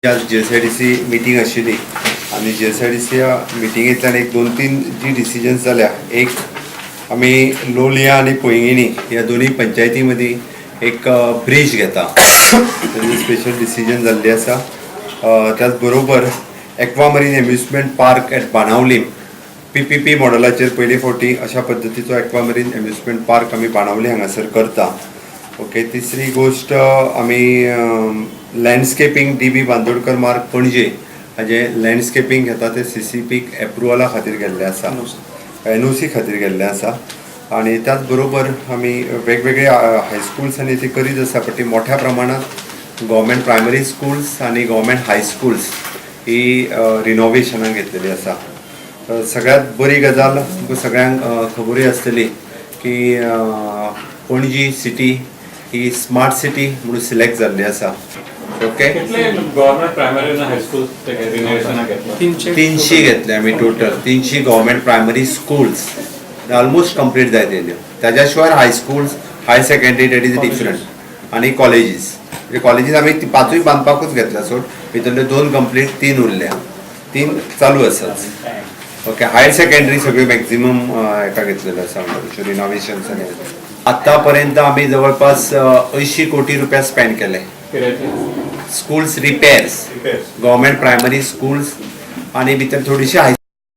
आज GSIDC meeting आशिल्ली आनी जीएसआयडीसी मिटिंगेंतल्यान एक दोन तीन जी डिसिजन्स जाल्या. एक, आमी लोलया आनी पैंगिणी ह्या दोनूय पंचायती मदीं एक ब्रीज घेता, तेजी स्पेशल डिसिजन जाल्ली आसा. त्याच बरोबर aquamarine amusement park at Benaulim, PPP मॉडलाचेर पयले फावटी अशा पद्दतीचो एक्वामरीन एम्युजमेंट पार्क आमी बाणावली हांगासर करता. ओके, तिसरी गोश्ट, आमी लँडस्केपींग, डी बी बांदोडकर मार्ग, पणजे हाजें लँडस्केपींग घेता. ते सीसीपीक एप्रुवला खातीर गेल्लें आसा, एनओसी खातीर गेल्लें आसा. आनी त्याच बरोबर आमी वेगवेगळे हायस्कुल्स आनी ते करीत आसा, पण ती मोठ्या प्रमाणात गव्हर्मेंट प्रायमरी स्कुल्स आनी गव्हर्मेंट हायस्कुल्स ही रिनोवेशनाक घेतलेली आसा. सगळ्यात बरी गजाल तुमकां सगळ्यांक खबरूय आसतली की पणजी सिटी ही स्मार्ट सिटी म्हणून सिलेक्ट जाल्ली आसा. ओके. कितले गव्हर्नमेंट प्रायमरी आनी हायस्कूल रिनोव्हेशनाक घेतला? 300. 300 घेतले आमी total. 300 government primary schools almost complete जायत येयल्यो. ताज्या शिवाय high schools, higher secondary, that is different, आनी कॉलेजीस. म्हणजे कॉलेजीस आमी ती पांचूय बांदपाकूच घेतल्या सोड, भितरल्यो दोन कंप्लीट, तीन उरल्या, तीन चालू आसात. ओके, हायर सेकंडरी सगळ्यो मॅक्झिमम हेका घेतलेले आसा रिनोवेशन्स. आनी आतापर्यंत आमी जवळपास 80 कोटी रुपया स्पेंड केले. कित्याचे? Schools repairs, government primary schools आनी भितर थोडीशी हाय